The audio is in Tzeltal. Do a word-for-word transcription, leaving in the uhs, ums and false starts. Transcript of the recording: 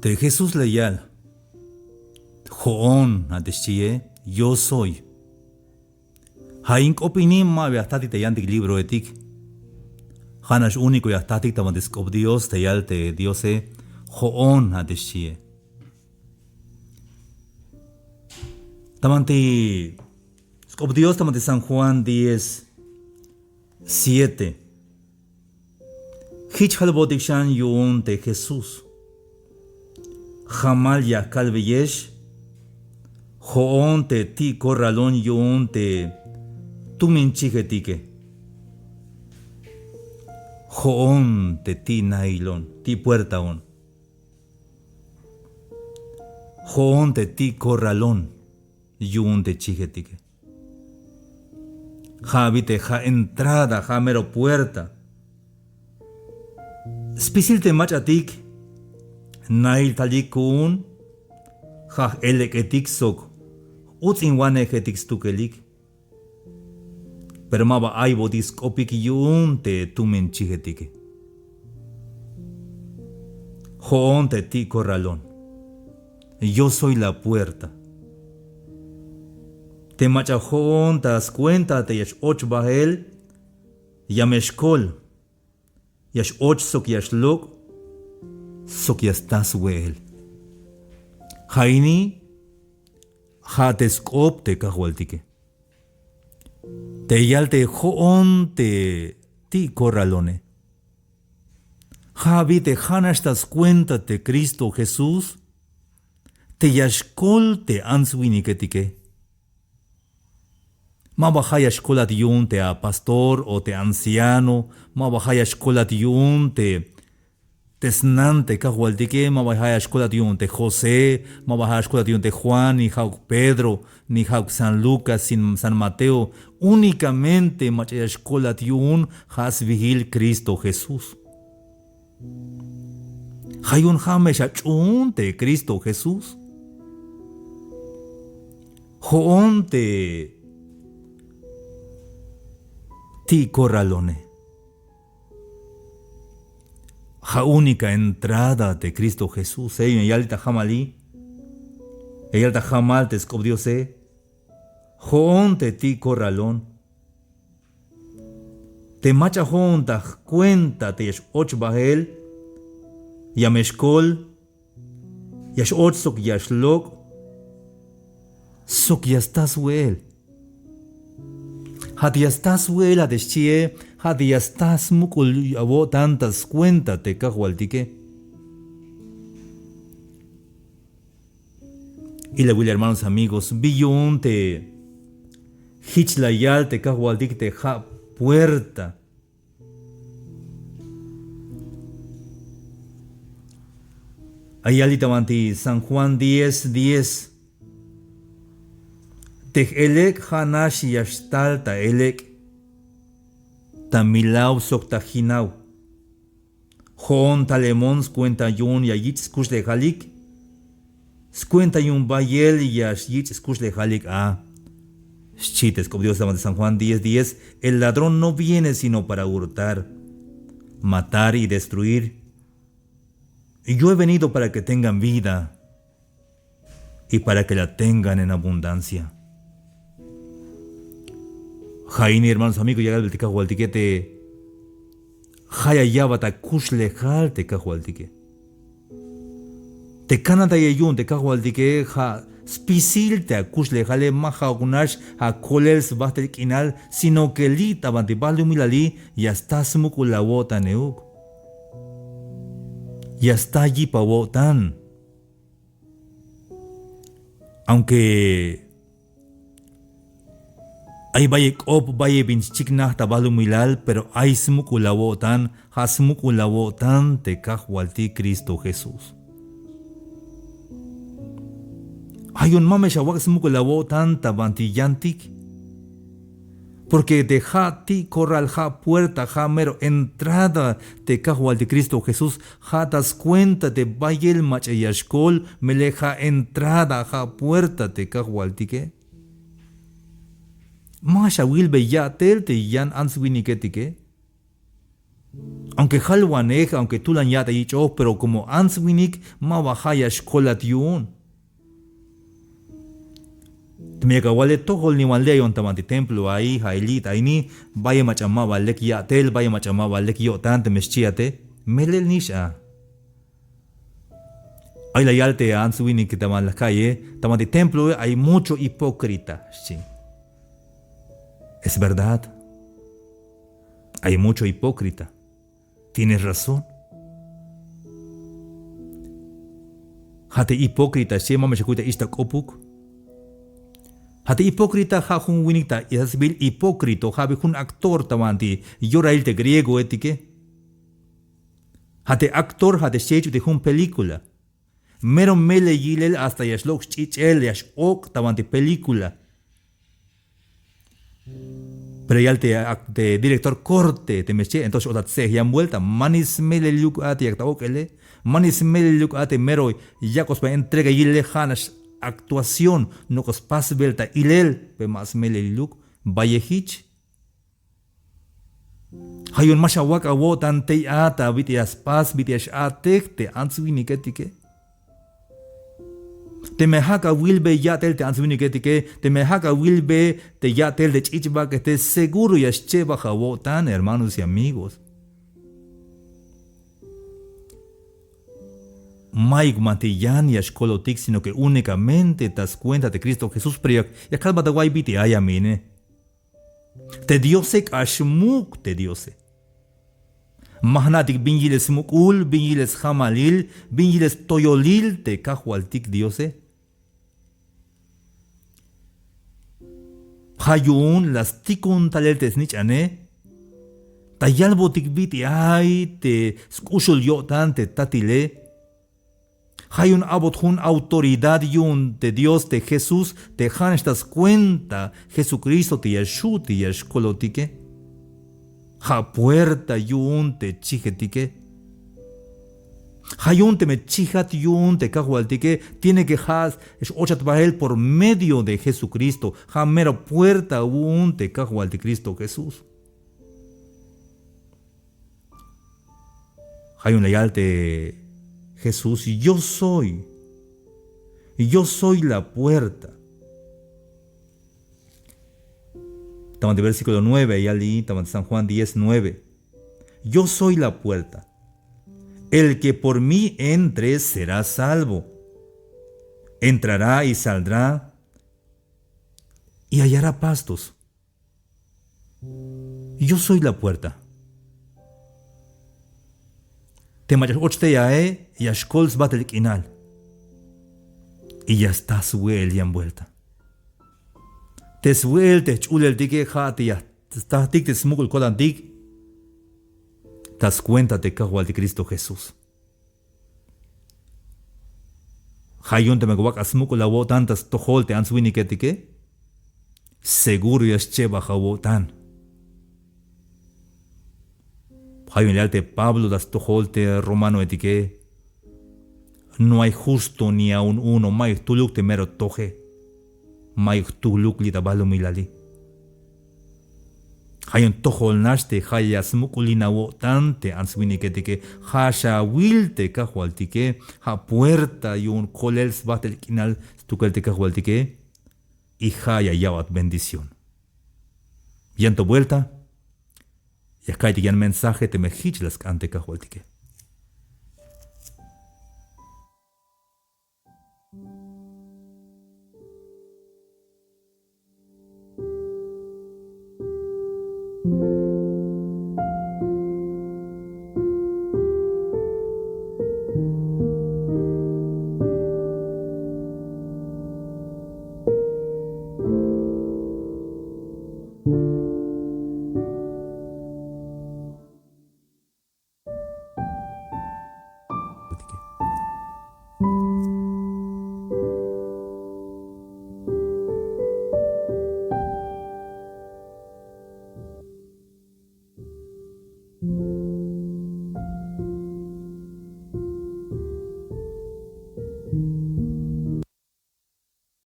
Te Jesús la yal: Jo'on, a te xchihe, yo soy. Ja' in k'op ini ma ba ya jtatik ta yantik libroetik. Ja' nax único ya jtatik ta banti sk'op Dios, ta yal te Diose: Jo'on, a te xchihe. Ta banti sk'op Dios, ta banti San Juan diez, siete. Jich jalbotik xan yu'un te Jesús: Jamal ya kalbeyex, jo'on te ti' corralon yu'un te tumin chijetike. Jo'on te ti' nailon, ti' puertaon. Jo'on te ti' corralon yu'un te chijetike. Ja' abi te ja' entrada, ja' mero puerta. Spisil te mach'atik nailtalik ku'un, ja' j-elek'etik sok uts'inwanejetik stukelik. Pero ma ba aybotik sk'opik yu'un te tumin chijetike. Jo'on te ti' corralon. Yo soy la puerta. Te mach'a jo'on ta skuenta te ya x-och bael, ya me xkol, ya x-och sok ya xlok', sok ya sta swe'el. Ja' ini ja' te sk'op te Kajwaltike. Te yal te jo'on te ti' corralone. Ja' abi te ja' nax ta skuenta te Cristo Jesús te ya xkol te ants winiketike. Ma ba ja' ya xkolat yu'un te apastor o te anciano, ma ba ja' ya xkolat yu'un te te snan te Kajwaltike, ma ba ja' ya xkolat yu'un te José, ma ba ja' ya xkolat yu'un te Juan, ni ja'uk Pedro, ni ja'uk San Lucas, sin San Mateo. Únicamente mach'a ya xkolat yu'un ja' sbiil Cristo Jesús. Ja' yu'un ja' me xach'uun te Cristo Jesús. Jo'on te ti' corralone. Ja' única entrada te Cristo Jesús. Te ya yal ta jamal i, ya yal ta jamal te sk'op Diose. Jo'on te ti' corralon. Te mach'a jo'on ta jcuenta te ya x-och bael, ya me xkol, ya x-och sok ya xlok', sok ya sta swe'el. Ja' te ya sta swe'el, ja' te xchie, ja' te ya sta smuk'ul awo'tan ta skuenta te Kajwaltike. Ilawil hermanos, amigos, bi yu'un te jich la yal te Kajwaltik te ja' puerta. Ay yal ta banti San Juan diez diez. Te j-elek' ja' nax ya xtal ta elek', ta milaw sok ta jinaw. Jo'on talemon skuenta yu'un ya yich' skuxlejalik. Skuenta yu'un bayel ya yich' skuxlejalik a. Xchi te sk'op Dios ta banti San Juan diez diez: El ladrón no viene sino para hurtar, matar y destruir. Yo he venido para que tengan vida y para que la tengan en abundancia. Ja' ini hermanos, amigos, ya kalbel te Kajwaltike te ja' ya ya'bat akuxlejal te Kajwaltike. Te kanantayel yu'un te Kajwaltike ja' spisil te akuxlejale, ma ja'uk nax akolel sbajtel k'inal, sino que li' ta banti balumilali ya sta smuk'ul awo'tan euk. Ya sta yip awo'tan. Aunque ay bayel k'op, bayel bin xchiknaj ta balumilal, pero ay smuk'ul awo'tan, ja' smuk'ul awo'tan te Kajwaltik Cristo Jesús. Ja' yu'un ma me xawak' smuk'ul awo'tan ta banti yantik. Porque te ja' ti' corral, ja' puerta, ja' mero entrada te Kajwaltik Cristo Jesús, ja' ta skuenta te bayel mach'a ya xkol, melel ja' entrada, ja' puerta te Kajwaltike. Ma xawilbey ya'tel te yan ants winiketike. Aunque jalwanej, aunque tulan ya'tay yich'oj, pero como ants winik ma ba ja' ya xkolat yu'un. Teme yak awale tojol niwan le'ayon ta banti templo a'i, ja' yilit'a ini, bayel mach'a ma ba lek ya'tel, bayel mach'a ma ba lek yo'tan, teme xchiate, melel nix a. Ay la yal te ants winik ta ban la ka'ye, ta banti temploe hay mucho hipócrita, xchi. Es verdad. Hay mucho hipócrita. Tienes razón. Ja' te hipócrita xchi, ma me xakuy ta ix ta k'opuk. Ja' te hipócrita ja' jun winik ta sbiil Hipócrito, ja' bi jun actor ta banti yorail te griegoetike. Ja' te actor, ja' te xchi jich te jun película. Mero melel yilel, hasta ya xlok' xch'ich'el, ya x-ok' ta banti película. Pero yal te, te director corte, teme xchi, entonces x'otat tse'ej yan vuelta, manix smeleliyuk a te yak ta ok'ele, manix smeleliyuk a te mero yak'oj sba entrega yilele, ja'nax actuación, nok'o spasbel ta ilel, pe ma smeleliyuk, bayel jich. Ja' yu'un ma xawak' awo'tan tey a ta bit'il ya spas, bit'il ya x-a'tej te ants winiketike. Teme ja' kawilbe ya'tel te ants winiketike, teme ja' kawilbe te ya'tel te ch'ich'bak'ete, seguro ya xchebaj awo'tan, hermanos y amigos. Mayuk banti yan ya xkolotik, sino que únicamente ta scuenta te Cristo Jesús, pero ya, ya kalbat awa'iy bit'il ay a me ine. Te Diose k'ax muk' te Diose. Ma jna'tik bin yilel smuk'ul, bin yilel sjamalil, bin yilel stoyolil te Kajwaltik Diose. Ja' yu'un la stikun talel te snich'ane, ta yalbotik bit'il ay te sk'uxul yo'tan te Tatile. Ja' yu'un a'bot jun autoridad yu'un te Dios te Jesús, te ja'nax ta scuenta Jesucristo te ya xju' te ya xkolotike. Ja' puerta yu'un te chijetike. Ja' yu'un teme chijat yu'un te Kajwaltike, tiene que ja' x-ochat bael por medio de Jesucristo. Ja' mero puerta awu'un te Kajwaltik Cristo Jesús. Ja' yu'un la yal te Jesús: "Yo soy, yo soy la puerta." Tama te versículo nueve, ya leí, tama te San Juan diez nueve. "Yo soy la puerta. El que por mí entre será salvo. Entrará y saldrá y hallará pastos." Yo soy la puerta. Te mach'a x-och tey ae, ya xkol sbajtel k'inal. Y ya sta swe'el yan vuelta. Te swe'el te jch'uleltike ja' te ya stajtik te smuk'ul ko'tantik ta scuenta te Kajwaltik Cristo Jesús. Ja' yu'un teme ya wak'at smuk'ul awo'tan ta stojol te ants winiketike, seguro ya xchebaj awo'tan. Ja' yu'un la yal te Pablo ta stojol te romanoetike: "No hay justo ni aun uno", mayuk jtuluk te mero toje. Mayuk jtuluk li' ta balumilali. Ja' yu'un tojol nax te ja' ya smuk'ulin awo'tan te ants winiketike, ja' xawil te Kajwaltike, ja' puerta yu'un kolel sbajtel k'inal stukel te Kajwaltike, y ja' ya ya'bat bendición. Yan to vuelta, ya ka'iytik yan mensaje teme jich la sk'an te Kajwaltike.